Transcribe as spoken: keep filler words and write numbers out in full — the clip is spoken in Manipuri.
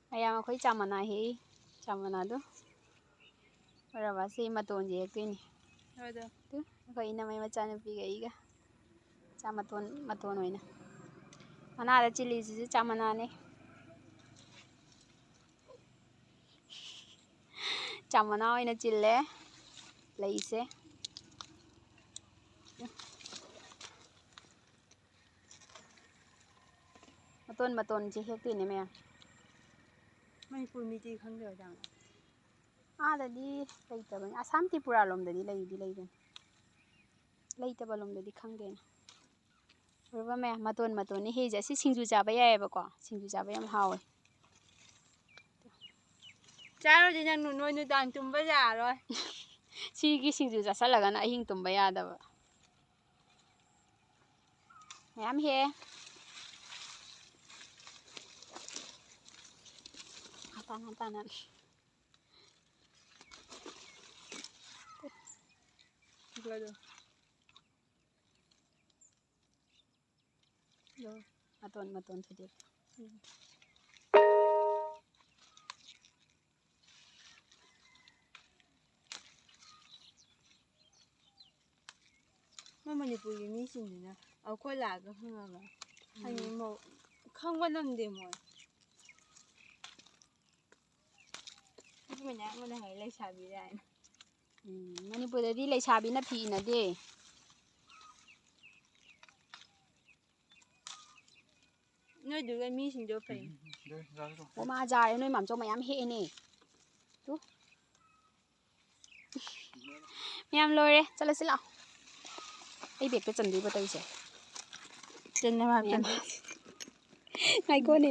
ꯃꯌꯥꯝ ꯑꯩꯈꯣꯏ ꯆꯥ ꯃꯅꯥ ꯍꯦꯛꯏ꯫ ꯆꯥ ꯃꯅꯥꯗꯣ ꯎꯔꯕ? ꯁꯤ ꯃꯇꯣꯟꯁꯦ ꯍꯦꯛꯇꯣꯏꯅꯤ꯫ ꯍꯣꯏꯗꯣ꯫ ꯇꯨ, ꯑꯩꯈꯣꯏ ꯏꯅꯝꯃꯩ ꯃꯆꯥꯅꯨꯄꯤꯒ ꯑꯩꯒ ꯆꯥ ꯃꯇꯣꯟ, ꯃꯇꯣꯟ ꯑꯣꯏꯅ꯫ ꯃꯅꯥꯗ ꯆꯤꯜꯂꯤꯁꯤꯁꯨ ꯆꯥ ꯃꯅꯥꯅꯦ꯫ ꯆꯥ ꯃꯅꯥ ꯑꯣꯏꯅ ꯆꯤꯜꯂꯦ ꯂꯩꯁꯦ꯫ ꯃꯇꯣꯟ ꯃꯇꯣꯟꯁꯦ ꯍꯦꯛꯇꯣꯏꯅꯦ ꯃꯌꯥꯝ꯫ ꯃꯅꯤꯄꯨꯔ ꯃꯤꯗꯤ ꯈꯪꯗꯣꯏꯔꯣ ꯖꯥꯠꯂꯣ? ꯑꯥꯗꯗꯤ ꯂꯩꯇꯕꯅꯤ꯫ ꯑꯁꯥꯝ ꯇ꯭ꯔꯤꯄꯨꯔꯥ ꯂꯣꯝꯗꯗꯤ ꯂꯩꯗꯤ ꯂꯩꯕꯅꯤ꯫ ꯂꯩꯇꯕ ꯂꯣꯝꯗꯗꯤ ꯈꯪꯗꯦꯅ꯫ ꯎꯔꯕ ꯃꯌꯥꯝ? ꯃꯇꯣꯟ ꯃꯇꯣꯟꯅꯤ ꯍꯦꯛꯏꯁꯦ꯫ ꯑꯁꯤ ꯁꯤꯡꯖꯨ ꯆꯥꯕ ꯌꯥꯏꯑꯕꯀꯣ꯫ ꯁꯤꯡꯖꯨ ꯆꯥꯕ ꯌꯥꯝ ꯍꯥꯎꯋꯦ꯫ ꯆꯥꯔꯨꯔꯗꯤ ꯅꯪ ꯅꯣꯏ ꯅꯨꯡꯗꯥꯡ ꯇꯨꯝꯕ ꯌꯥꯔꯣꯏ꯫ ꯁꯤꯒꯤ ꯁꯤꯡꯖꯨ ꯆꯥꯁꯜꯂꯒꯅ ꯑꯍꯤꯡ ꯇꯨꯝꯕ ꯌꯥꯗꯕ꯫ ꯃꯌꯥꯝ ꯍꯦꯛꯑꯦ꯫ ꯍꯥꯞꯄꯥꯟ ꯍꯥꯞꯄꯥꯟꯅ꯫ ꯑꯗꯣ꯫ ꯑꯗꯣ ꯃꯇꯣꯟ ꯃꯇꯣꯟ ꯊꯨꯗꯦꯛꯄ꯫ ꯎꯝ꯫ ꯃꯣꯏ ꯃꯅꯤꯄꯨꯔꯒꯤ ꯃꯤꯁꯤꯡꯁꯤꯅ ꯑꯩꯈꯣꯏ ꯂꯥꯛꯑꯒ ꯍꯪꯉꯒ ꯍꯥꯏꯗꯤ ꯎꯝ꯫ ꯃꯧ-, ꯈꯪꯕ ꯅꯪꯗꯦ ꯃꯣꯏ꯫ ꯅꯨꯄꯤ ꯃꯌꯥꯝ ꯑꯃꯅ ꯍꯥꯏ ꯂꯩꯁꯥꯕꯤ ꯀꯥꯏꯅ꯫ ꯎꯝ, ꯃꯅꯤꯄꯨꯔꯗꯗꯤ ꯂꯩꯁꯥꯕꯤꯅ ꯐꯤ ꯏꯟꯅꯗꯦ꯫ ꯅꯣꯏꯗꯨꯒ ꯃꯤꯁꯤꯡꯗꯣ ꯐꯩ꯫ ꯑꯣ, ꯃꯥ ꯖꯥꯔꯦ, ꯅꯣꯏ ꯃꯥꯝꯆꯧ ꯃꯌꯥꯝ ꯍꯦꯛꯑꯦꯅꯦ꯫ ꯇꯨ꯫ ꯃꯌꯥꯝ ꯂꯣꯏꯔꯦ, ꯆꯠꯂꯁꯤ ꯂꯥꯛꯑꯣ꯫ ꯑꯩ ꯕꯦꯛꯇ ꯆꯟꯗꯣꯏꯕ ꯇꯧꯔꯤꯁꯦ꯫ ꯆꯟꯅꯕ ꯃꯌꯥꯝ꯫ ꯉꯥꯏꯈꯣꯅꯦ꯫